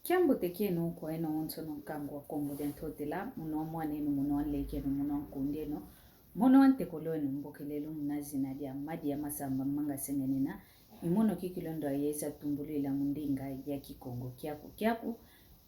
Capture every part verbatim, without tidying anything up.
Kiambote kieno kwa eno onsono, nkangu wa Kongo dia Ntotela, mono wa mwan'eno, mono wa nlek'eno, mono wa nkund'eno, mono wa ntekolo'eno, mbokel'elo muna zina dia Madia Masamba Manga Sengenena. I mono kikilu ndo ayeza tumbulwila mu ndinga ya Kikongo: kiaku, kiaku,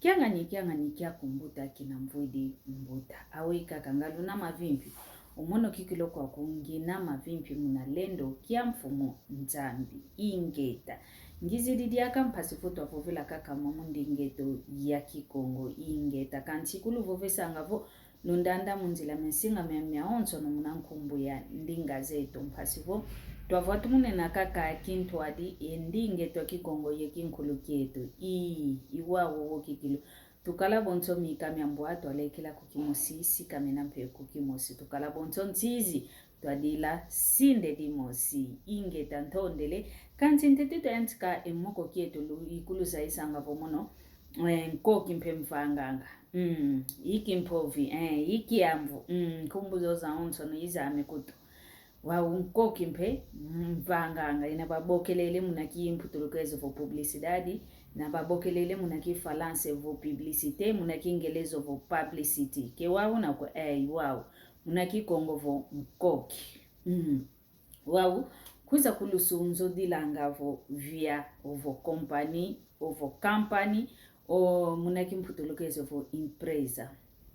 kiangani, kiangani, kiaku mbuta kina mvwidi mbuta. Aweyi kaka, nga luna mavimpi, o mono kikilu kwaku ngina mavimpi muna lendo kia Mfumu Nzambi. Ingeta. Ngizidi diaka mpasi vo twavovela kaka mo mu nding'eto ya Kikongo. Ingeta. Kansi kuluvovesanga vo lundanda mu nzila mia nsinga mia, mia onsono muna nkumbu ya ndinga zeto, mpasi vo twavwatumunena kaka kintwadi e nding'eto ya Kikongo ye kinkulu kieto. Ii, i wau wo kikilu. Tukala bonso mika mia mbwa, twalekela ku kimosi, sikamena mpe ku kimosi. Tukala bonso nsizi, twadila sinde dimosi. Ingeta, ntondele. Kansi ntete twayantika e moko kieto lu-, ikuluzayisanga vo mono, eh, nkoki mpe mvanganga. Mm, i kimpovi, eh, i kiamvu. Mm, nkumbu zo zaonsono i zame kutu. Wau nkoki mpe mvanganga, ina babokelele muna kimputulukezo vo publicidade, na babokelele muna kifalanse vo publicité, muna kingelezo vo publicity. Ke wau na ko, eh, wau. Muna Kikongo vo nkoki. Mm. Wau, kwiza kulusunzudilanga vo via, ovo compagnie, ovo company, o muna kimputulukezo vo empresa.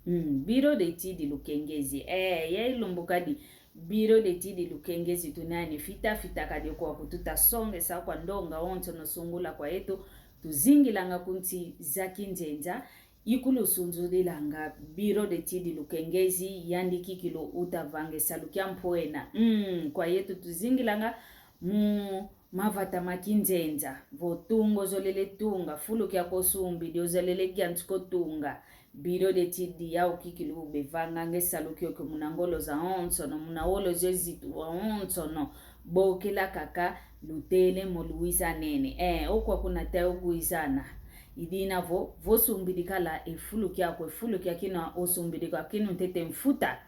Mm, Bureau d'Études Lukengezi. Eh, ya ilumbu kadi Bureau d'Études Lukengezi tunani fita fita kadi kwaku tutasongesa kwa ndonga onsono sungula kwa eto. Tuzingilanga ku nsi za kinzenza, ikulusunzudilanga Bureau d'Études Lukengezi, yandi kikilu utavanga e salu kia mpwena. Mm, kwa yeto tuzingilanga mu mavata ma kinzenza, vo tunga ozolele tunga, fulu kiaku osumbidi ozolele giantika otunga. Bureau d'Études yau kikilu bevanganga e salu kiokio muna ngolo zaonsono, muna wolo zio zitu waonsono, bokela kaka lutele mo luizanene. Eh, okwa kuna ta ugwizana. I dina vo, vo osumbidi kala e fulu kiaku, e fulu kia kina osumbidi kwa kinu ntete mfuta.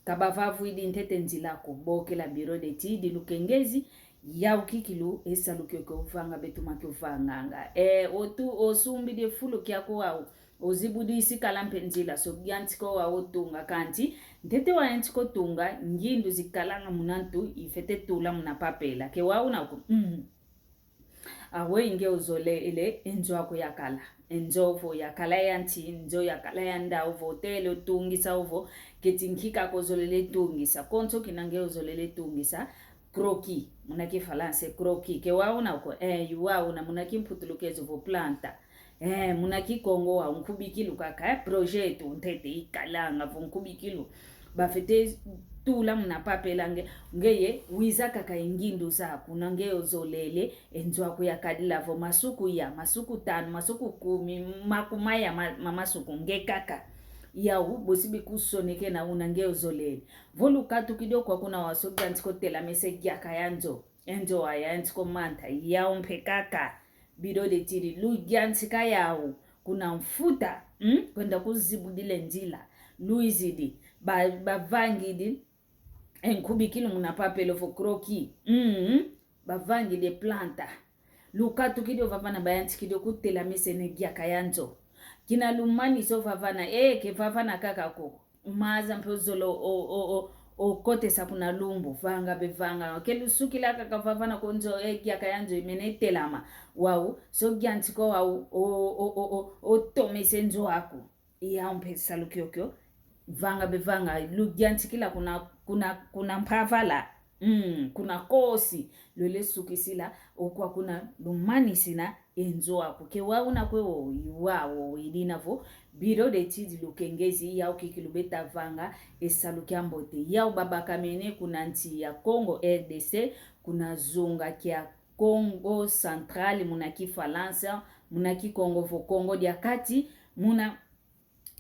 Ka bavavwidi ntete nzila ko, bokela Bureau d'Études Lukengezi, yau kikilu e salu kiokio vanga beto ma kiovanganga. Eh, otu-, osumbidi e fulu kiaku wau, ozibudisi kala mpe nzila, so giantika wau otunga, kansi ntete wayantika otunga, ngindu zikalanga muna ntu, ifwete tula muna papela. Ke wau na ko. Mm. Aweyi nge ozolele e nzo aku yakala. E nzo ovo yakala ya nsi, nzo yakala ya ndau, ovo otele otungisa, ovo keti nki kaka ozolele tungisa. Konso kina nge ozolele tungisa croquis, muna kifalanse croquis. Ke wau na ko, eh, i wau na muna kimputulukezo vo planta. Eh, muna Kikongo wau nkubikilu kaka, eh, projeto ntete ikalanga vo nkubikilu. Bafwete tula muna papela nge, ngeye wiza kaka e ngindu zaku na nge ozolele e nzo aku yakadila vo masuku ya, masuku tanu, masuku kumi, makumaya ma, ma masuku nge kaka. Yau, bosi bikusonekena una nge ozolele. Vo lukatukidi okwa kuna wau so giantika otelamese giaka ya nzo. E nzo aya yantika omanta, yau mpe kaka. Bureau d'Études, lugiantika yau kuna mfuta, mm? Kwenda kuzibudila e nzila. Luizidi, ba, bavangidi e nkubikilu muna papela ovo croquis. Mm. Bavangidi e planta. Lukatukidi ovavana bayantikidi okutelamesene giaka ya nzo. Kina lumanisi ovavana, eh, ke vavana kaka ko. Maza mpe ozolo o, o, o, okotesa kuna lumbu, vanga bevanga. Ke lusukila kaka vavana ko nzo, eh, giaka ya nzo imene telama. Wau, so giantika wau, o, o, o, o, otomese nzo aku. Yau mpe salu kiokio. Vanga bevanga, lugiantikila kuna, kuna, kuna mpavala. Mm, kuna kosi. Lwele sukisila, okwa kuna lumanisina e nzo aku. Ke wau na kwe wo, i wau, i dina vo Bureau d'Études Lukengezi, yau kikilu beta vanga e salu kiambote. Yau babakamene kuna nsi ya Congo R D C, kuna zunga kia Kongo Central, muna Kifalansa, muna Kikongo vo Kongo dia Kati, muna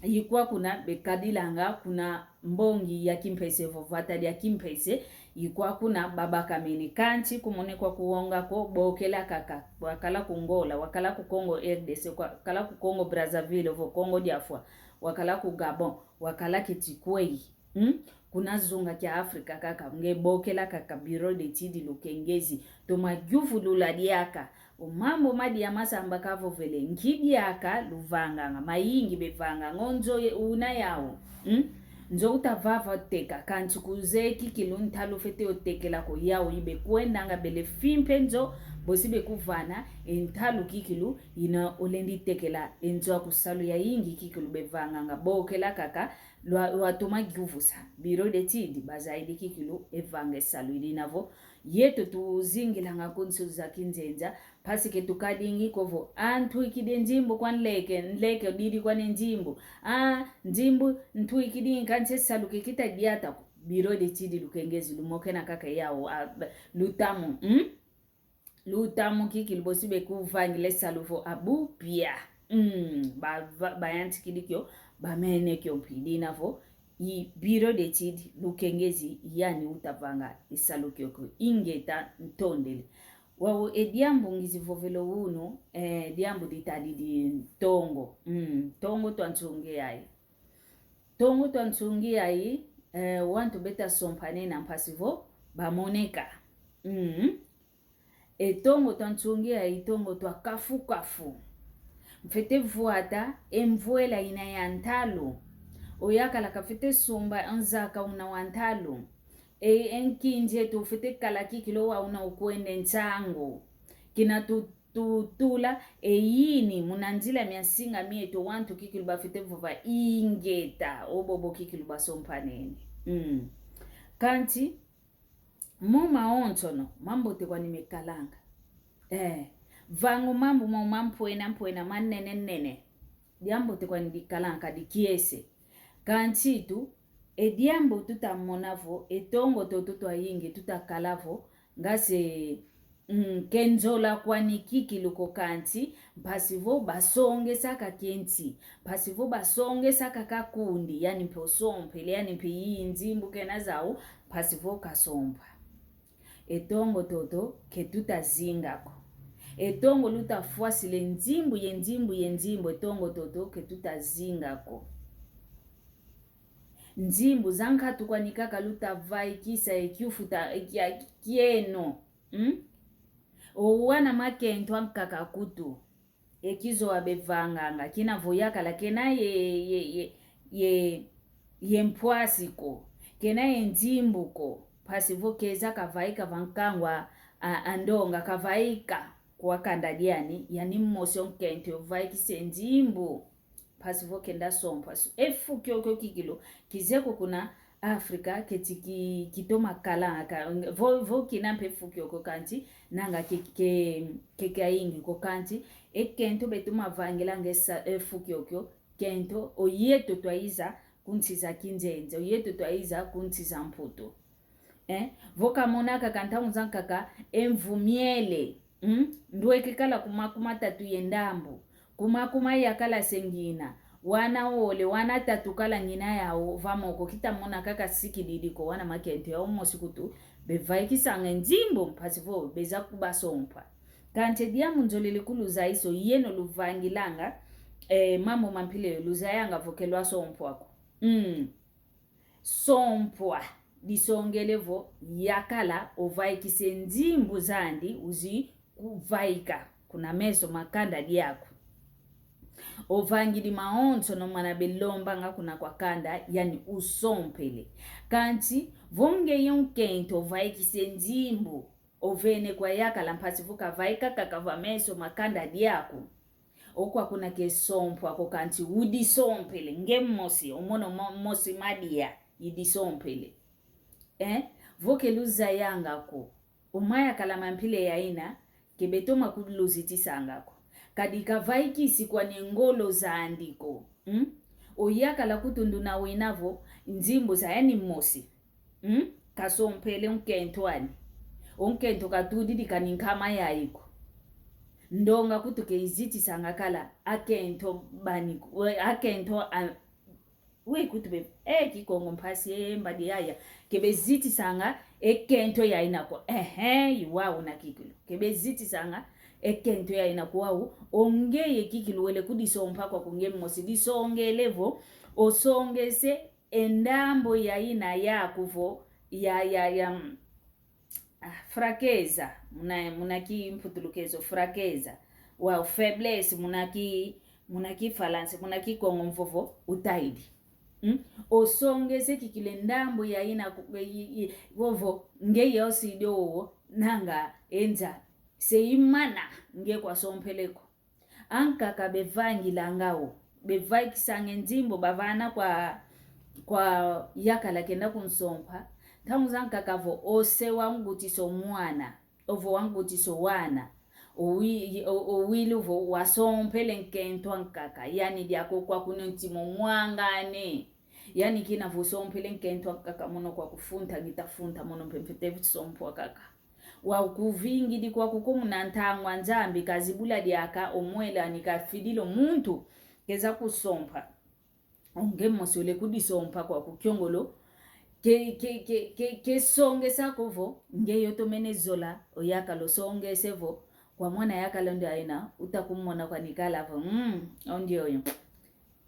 ikwa kuna bekadilanga kuna mbongi ya kimpese vo vata dia kimpese, ikwa kuna babakamene. Kansi kumone kwa kuonga ko, bokela kaka, wakala ku Ngola, wakala ku Congo R D C, wakala ku Congo Brazzaville vo Kongo dia Fwa, wakala ku Gabon, wakala keti kweyi. Hmm? Kuna zunga kia Afrika kaka, nge bokela kaka Bureau d'Études Lukengezi, toma yuvulula diaka, O mambu madia masamba kavovele, nki diaka luvanganga, mayingi bevanganga, o nzo ye una yau. Mm? Nzo utavava teka, kansi kuzeye kikilu ntalu fwete otekela ko, yau ibekwendanga bele fimpe nzo, bosi bekuvana e ntalu kikilu ina olendi tekela e nzo aku. Salu yayingi kikilu bevanganga, bokela kaka lwa, lwatoma giuvusa. Bureau d'études bazayidi kikilu evanga e salu idi navo. Yeto tuzingilanga ku nsi za kinzenza, mpasi ke tukadingi ko vo, ah, ntwikidi e nzimbu kwa nleke, nleke didi kwa ne nzimbu. Ah, nzimbu ntwikidi, kansi e salu ke kita diata ko. Bureau d'études lukengezi lumokena kaka yau, ah, ba-, lutamu, mm? Lutamu kikilu bosi bekuvangila e salu vo abu pia. Mm, ba, ba, bayantikidi kio, bamene kio mpe. Idi navo i Bureau d'études lukengezi yani utavanga e salu kiokio. Ingeta, ntondele. Wau e diambu ngizivovele unu, eh, diambu ditadidi ntongo. Mm, ntongo twa nsungi yayi. Ntongo twa nsungi yayi, eh, wantu beta sompanena mpasi vo bamoneka. Mm. E ntongo twa nsungi yayi, ntongo twa kafu-kafu. Mfwete vwata e mvwela ina ya ntalu. Oyakala kafwete sumba e nzaka una wa ntalu. E, e nkinzi eto ufwete kala kikilu wa una ukwenda e nsangu. Kina tu, tutula e yini muna nzila mia nsinga mieto, wantu kikilu bafwete vova ingeta, o bobo kikilu basompanene. Mm. Kansi, mo mawonsono, mambote kwani mekalanga. Eh, vanga o mambu mo mampwena-mpwena, manene-nene. Diambote kwani dikalanga di kiese. Kansi tu, e diambu tutamona vo, e ntongo toto twayingi tutakala vo, nga se, mm, ke nzola kwani kikilu ko kansi, mpasi vo basongesaka kenti, mpasi vo basongesaka kakundi, yani mpe osompele, yani mpe i nzimbu kena zau, mpasi vo kasompa. E ntongo toto ke tutazinga ko. E ntongo lutafwasila e nzimbu ye nzimbu ye nzimbu, e ntongo toto ke tutazinga ko. Nzimbu za nkatu kwani kaka lutavaikisa e kiufuta, e kia, kieno. Mm? O wana makento ankaka kutu. E kizowa bevanganga, kina vo yakala kena ye, ye, ye, ye, ye mpwasi ko, kena ye nzimbu ko, mpasi vo keza kavaika va nkangu a, a ndonga, kavaika kwa kanda diani, yani mmosi o nkento yo uvaikisa e nzimbu. Mpasi vo kenda sompa. Su-, e fu kiokio kikilu, kizeye ko kuna Afrika, keti ki, kitoma kalanga, vo, vo kina mpe fu kiokio kansi, nanga ke, ke, ke kayingi ko kansi, e kento betoma vangilanga e sa-, e fu kiokio, kento, o yeto twaiza ku nsi za kinzenza, o yeto twaiza ku nsi za Mputu. Eh, vo kamonaka ka ntangu zankaka, e mvu miele, mm? Ndweke kala ku makumi matatu ye ndambu, ku makumi yakala se ngina, wana wole, wana tatu kala ngina yau va moko, kita mona kaka sikididi ko, wana makento yau mosi kutu, bevaikisanga e nzimbu mpasi vo beza kubasompa. Kansi e diambu nzolele kuluzayisa, yeno luvangilanga, eh, mambu ma mpila yo, luzayanga vo ke lwasompwa ko. Mm. Sompwa, disongele vo yakala ovaikisa e nzimbu zandi uzi kuvaika kuna meso ma kanda diaku. Ovangidi mawonsono mana belombanga kuna kwa kanda, yani usompele. Kansi, vo ngeye o nkento ovaikisa e nzimbu, ovene kwa yakala mpasi vo kavaika kaka va meso ma kanda diaku. Okwa kuna ke sompwa ko kansi udisompele, nge mosi, omono mo-, mosi madia, idisompele. Eh? Vo ke luzayanga ko, o mayakala ma mpila yaina, ke betoma kuluzitisanga ko. Kadi kavaikisi kwani ngolo zandi ko. Mm? Oyakala kutu nduna wina vo, nzimbu za yani mosi. Mm? Kasompele o nkento ani. O nkento katudidi kani nkama yayi ko. Ndonga kutu ke izitisanga kala akento bani, we, akento a, we kutu be, eh, Kikongo mpasi, eh, mbadi yaya. Ke bezitisanga e kento yaina ko. Ehe, i wau na kikilu. Ke bezitisanga e kento yaina ko wau. O ngeye kikilu wele kudisompa kwaku nge mosi. Disongele vo, osongese e ndambu yaina yaku vo, ya, ya, ya, mm, fraqueza, muna, muna kimputulukezo, fraqueza. Wau faiblesse, muna ki, muna kifalansa, muna kikongo mvovo, utaidi. Mm? Osongese kikile ndambu yaina ku-, i-, i-, vovo, ngeye osidi owo, nanga enza, se imana, nge kwasompele ko. Ankaka bevangilanga o, bevaikisanga e nzimbu bavana kwa, kwa yakala kenda kunsompa. Ntangu zankaka vo ose wangutisa o mwana, ovo wangutisa o wana, owi-, o-, owili vo wasompele nkento ankaka, yani diako kwa kuno ntimo mwangane. Yani kina vo sompele nkento ankaka mono kwa kufunta, ngita funta mono mpe mfete sompwa kaka. Wau kuvingidi kwaku ko muna ntangu a Nzambi kazibula diaka o mwela ni kafidila o muntu keza kusompa. O nge mosi ole kudisompa kwaku kiongolo. Ke, ke, ke, ke, kesongesa ko vo, nge yo tomene zola, o yakala osongese vo, kwa mwana yakala ondi aina, uta kumona kwa nikala vo, mm, ondi oyo.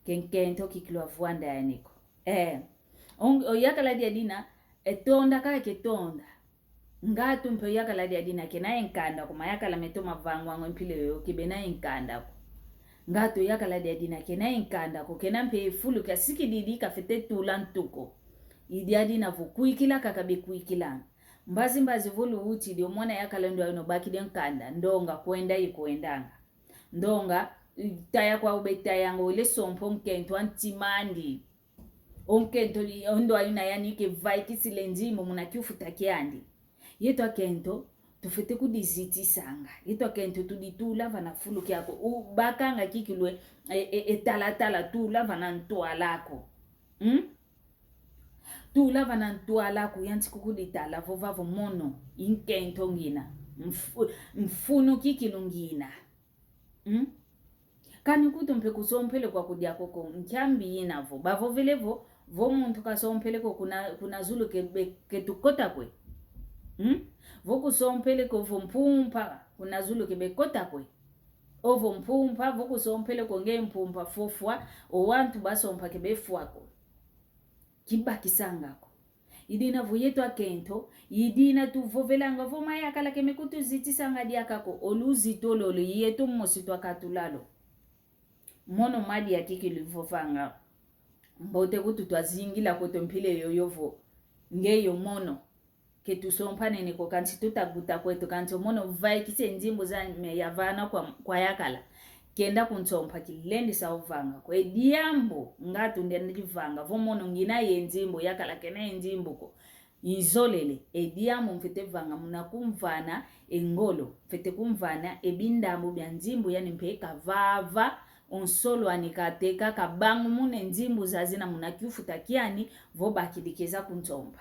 Ke nkento kikilwa vwanda yani ko. Eh, o, o yakala dia dina, e tonda kaka ketonda. Ngatu mpe o yakala dia dina kena e nkanda ko, mayakala meto mavangwanga mpila yoyo kebena e nkanda ko. Ngatu o yakala dia dina kena e nkanda ko, kena mpe e fulu kia sikididi kafete tula ntu ko. I dia dina vo kwikila kaka bekwikilanga. Mbazi mbazi vo luwutidi o mwana yakala ondi aina obakidi e nkanda, ndonga kwenda ikwendanga. Ndonga, taya kwau betayanga, wele sompa o nkento a ntima andi. O nkento li-, ondo aina yani kevaikisila e nzimbu muna kiufuta kiandi. Yeto akento, tufete kudizitisanga. Yeto akento tuditula vana fulu kiaku. Ubakanga kikilwe, e, e, e talatala tula vana ntwala aku. Hmm? Tula vana ntwala aku, yantika kuditala vova vo mono, i nkento ngina. Mfu-, mfunu kikilu ngina. Hmm? Kani kutu mpe kusompele kwaku diako ko, nkiambi ina vo. Bavovele vo, vo muntu kasompele ko kuna, kuna zulu ke be, ke tukota kwe. Hmm? Vo kusompele ko vo mpumpa, kuna zulu ke bekota kwe. Ovo mpumpa, vo kusompele ko nge mpumpa fofwa, o wantu basompa ke befwa ko. Kibakisanga ko. I dina vo yeto akento, i dina tuvovelanga vo mayakala ke mekutuzitisanga diaka ko, o luzitu olo, olo yeto mosi twakatula lo. Mono madia kikilu ivovanga. Mbote kutu twazingila kweto mpila yoyo vo, nge yo mono. Ke tusompanene ko, kansi tuta guta kweto, kansi o mono vaikisa e nzimbu zame yavana kwa, kwa yakala. Kenda kunsompa kilendisa ovanga ko. E diambu, ngatu ndenda divanga, vo mono ngina ye nzimbu, yakala kena ye nzimbu ko. Izolele, e diambu mfete vanga muna kumvana e ngolo, mfete kumvana e bindambu bia nzimbu yani mpe kavava, o nsolo ani kateka, kabangumuna e nzimbu zazina muna kiufuta kiani, vo bakidi keza kunsompa.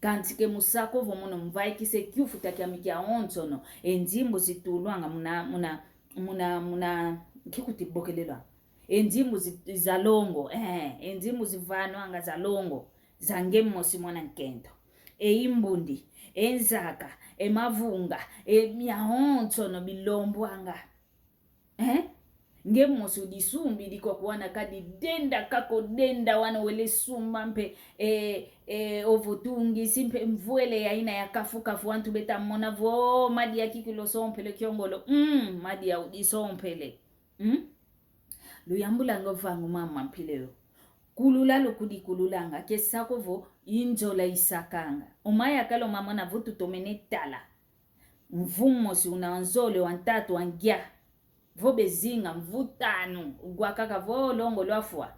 Kansi ke musako vo mono mvaikisa e kiufuta kiami kiawonsono, e nzimbu zitulwanga muna, muna, muna, muna, kikuti bokelelwa. E nzimbu zi-, za longo, eh, e nzimbu zivanwanga za longo, za nge mosi mwana nkento. E imbundi, e nzaka, e mavunga, e miawonsono bilombwanga. Eh? Nge mosi udisumbidi kwa kuwana kadi denda kako denda wana wele sumba mpe, eh, eh, ovo tungisi mpe mvwele yaina ya kafu kafu wantu beta mona vo madia kikilu osompele kiongolo. Mm, madia udisompele. Mm? Luyambulanga ovangu mama mpila yo. Kulula lukudikululanga, ke sako vo inzola isakanga. O mayakala o mamona vo tutomene tala. Mvu mosi una nzole, wa ntatu, wa ngia. Vo bezinga, mvu tanu, ugwa kaka vo longo lwafwa.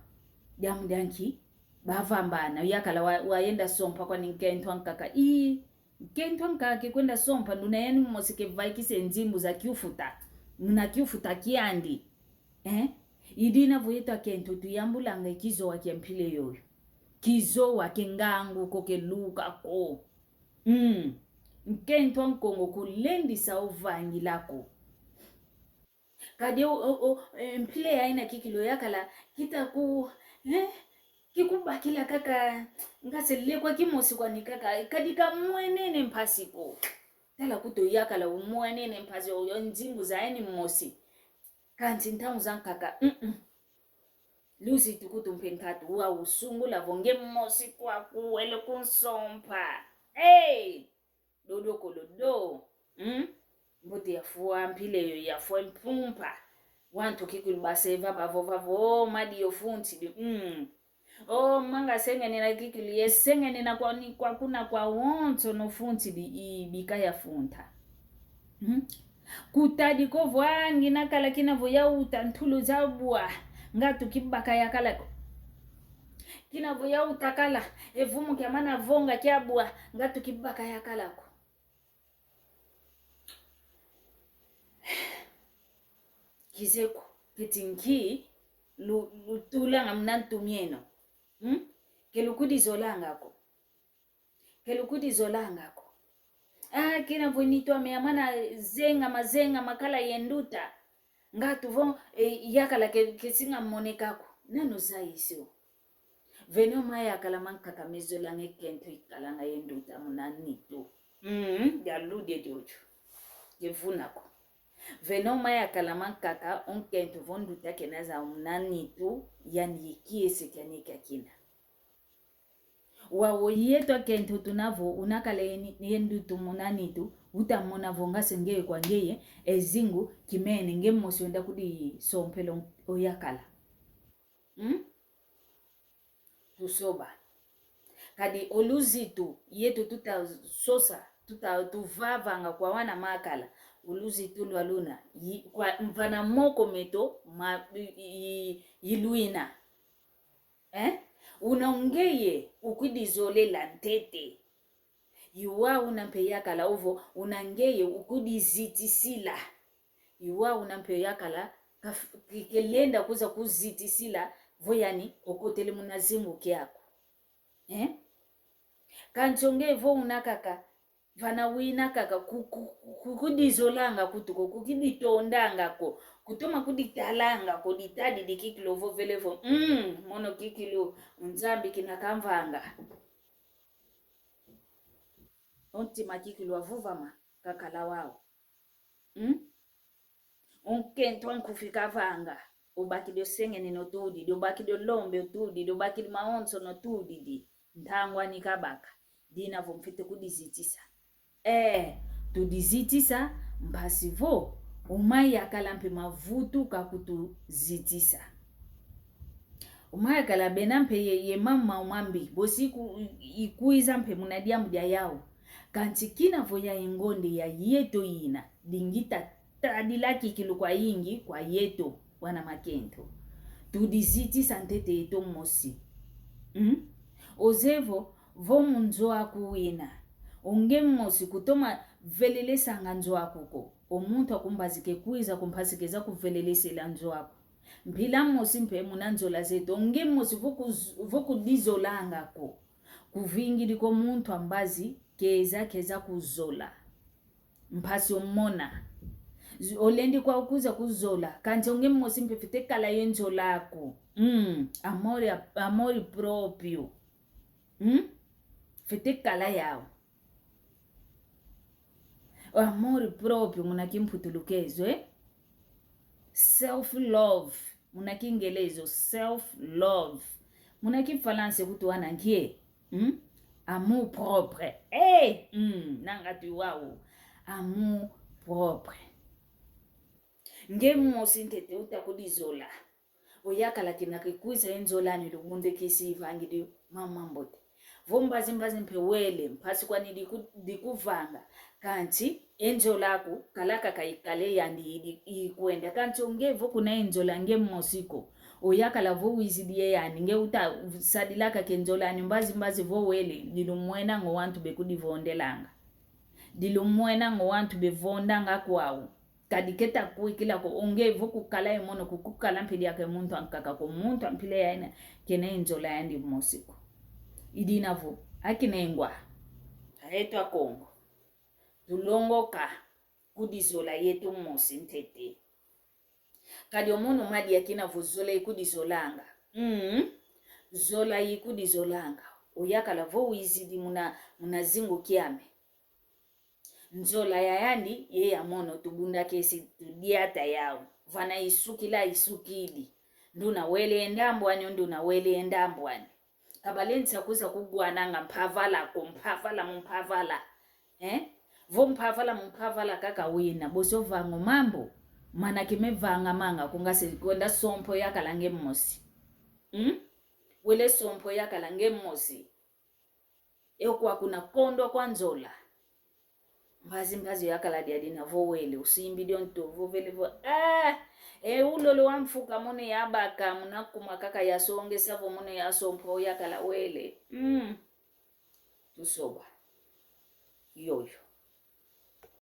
Diambu dia nki? Bavambana, yakala wa, wayenda sompa kwani nkento ankaka. Ii, nkento ankaka ke kwenda sompa, nduna yani mosi ke vaikisa e nzimbu za kiufuta. Muna kiufuta kiandi. Eh? I dina vo yeto akento tuyambulanga e kizowa kia mpila yoyo. Kizowa ke ngangu ko, ke luka ko. Mm. Nkento a Nkongo kulendisa ovangila ko. Kadi o, o, o, e, mpila yaina kikilu yakala, kita ku, eh, kikubakila kaka, nga se lekwa kimosi kwani kaka, kadi kamwenene mpasi ko. Tala kutu yakala umwenene mpasi, o, o nzimbu za yani mosi. Kansi ntangu zankaka, mm-mm. Luzitu kutu mpe nkatu, wa usungula vo nge mosi kwaku wele kunsompa. Hey! Dodo kolo do. Mm? Mbote yafwa mpila yo, yafwa mpumpa. Wantu kikilu baseva bavova vo, o madi yo funtidi. Mm. O manga sengenena kikilu, ye sengenena kwa ni kwa kuna kwa wonso no funtidi i bika yafunta. Mm? Kutadi ko vo a ngina kala kina vo yauta ntulu zabwa, nga tukibaka yakala ko. Kina vo yauta kala, e vumu kia mana vonga kiabwa, nga tukibaka yakala ko. Kizeko, keti nki lu-, lutulanga muna ntu mieno. Hmm? Ke lukudizolanga ko. Ke lukudizolanga ko. Ah, kina vo nitu ame amana zenga mazenga makala ye nduta. Nga tuvo, e, yakala ke, ke singa moneka ko. Nani ozayisi o? Vene o mayakala mankaka mezolanga e kento ikalanga ye nduta muna nitu. Mm, dialudi diodio. Kevuna ko. Vene o mayakala mankaka o nkento vo nduta kena zaya muna nitu, yani ye kiese kiani kia kina. Wau yeto akento tuna vo, una kala ye ni-, ye ndutu muna nitu, uta mona vo nga se ngeye kwa ngeye, e zingu, kimene, nge mosi wenda kudisompela o yakala. Hmm? Tusoba. Kadi o luzitu, yeto tuta sosa, tuta tuvavanga kwa wana makala, o luzitu lwa luna, yi-, kwa mvana moko meto, ma, yi, yi, yi lwina. Eh? Una ngeye ukudizolela ntete. I wau una mpe yakala ovo, una ngeye ukudizitisila. I wau una mpe yakala, kaf-, ke-, kelenda kuza kuzitisila, vo yani okotele muna zingu kiaku. Eh? Kansi o ngeye vo una kaka, vana wina kaka ku-, ku-, ku-, kudizolanga kutu ko, kukiditondanga ko, kutoma kuditalanga ko, ditadi di kikilu ovovele vo, mm, mono kikilu, Nzambi kina kamvanga. O ntima kikilu wavovama, kakala wau. Hmm? O nkento a nkufi kavanga, obakidi o sengenena otudidi, obakidi o lombe otudidi, obakidi mawonso no tudidi, ntangwa ni kabaka, dina vo mfwete kudizitisa. Eh, tudizitisa, mpasi vo, o mayakala mpe mavutuka kutuzitisa. O mayakala bena mpe ye, ye mambu mambi, bosi iku-, ikwiza mpe muna diambu dia yau. Kansi kina vo ya ingonde ya yeto ina, dingita tadila kikilu kwayingi kwa yeto, wana makento. Tudizitisa ntete yeto mosi. Hmm? Ozeye vo, vo mu nzo aku wina, o nge mosi kutoma velelesanga nzo aku ko. O muntu akumbazike kwiza ko mpasi keza kuvelelesela nzo aku. Mpila mosi mpe muna nzola zeto, o nge mosi vo kuz-, vo kudizolanga ko. Kuvingidi ko muntu a mbazi keza, keza kuzola. Mpasi omona. Z-, olendi kwau kuza kuzola. Kansi o nge mosi mpe fwete kala ye nzola aku. Mm, amor, amor próprio. Mm? Fwete kala yau. O amor próprio, muna kimputulukezo, eh? Self love, muna kingelezo, self love. Muna kifalansa kutu wana nkie? Hmm? Amour propre. Eh! Hmm, nanga tu wau. Amour propre. Nge mosi ntete uta kudizola. Oyakala kina kekwiza e nzola ani lubundekisi ivangidi mambu mambote. Vo mbazi mbazi mpe wele, mpasi kwani diku-, dikuvanga. Kansi, e nzola aku, kala kaka ikale yandi idi-, ikwenda. Kansi o nge vo kuna e nzola nge mosi ko. Oyakala vo wizidi ye yandi, nge uta sadila kaka e nzola ani mbazi mbazi vo wele, dilumwena ngo wantu bekudivondelanga. Dilumwena ngo wantu bevondanga kwau. Kadi keta kwikila ko, o nge vo kukala ye mono ko, kukala mpe diaka ye muntu ankaka ko, muntu a mpila yayina kena ye nzola yandi mosi ko. Idina vo, akina e ngwa. Ayeto Akongo. Tulongoka kudizola yeto mosi ntete. Kadi o mono madi akina vo zola ikudizolanga. Mm. Zola ikudizolanga. Oyakala vo wizidi muna, muna zingu kiame. Nzola yayandi, ye ya mono tubundakesi tudiata yau. Vana isukila isukidi. Nduna wele ndambu ani, nduna wele ndambu ani. Kabalendisa kuza kugwananga mpavala ko, mpavala mu mpavala. Eh? Vo mpavala mu mpavala kaka wina, bosi ovanga o mambu, mana kime vanga manga, kunga se kwenda sompa o yakala nge mosi. Hmm? Wele sompa o yakala nge mosi. E kwa kuna kondo kwa nzola. Mbazi mbazi o yakala diadi na vo wele, usimbidi o ntu, vo vele vo, eh, e ulolo wa mfuka mono yabaka, muna kuma kaka yasongesa vo mono yasompa o yakala wele. Hmm. Tusoba. Yoyo.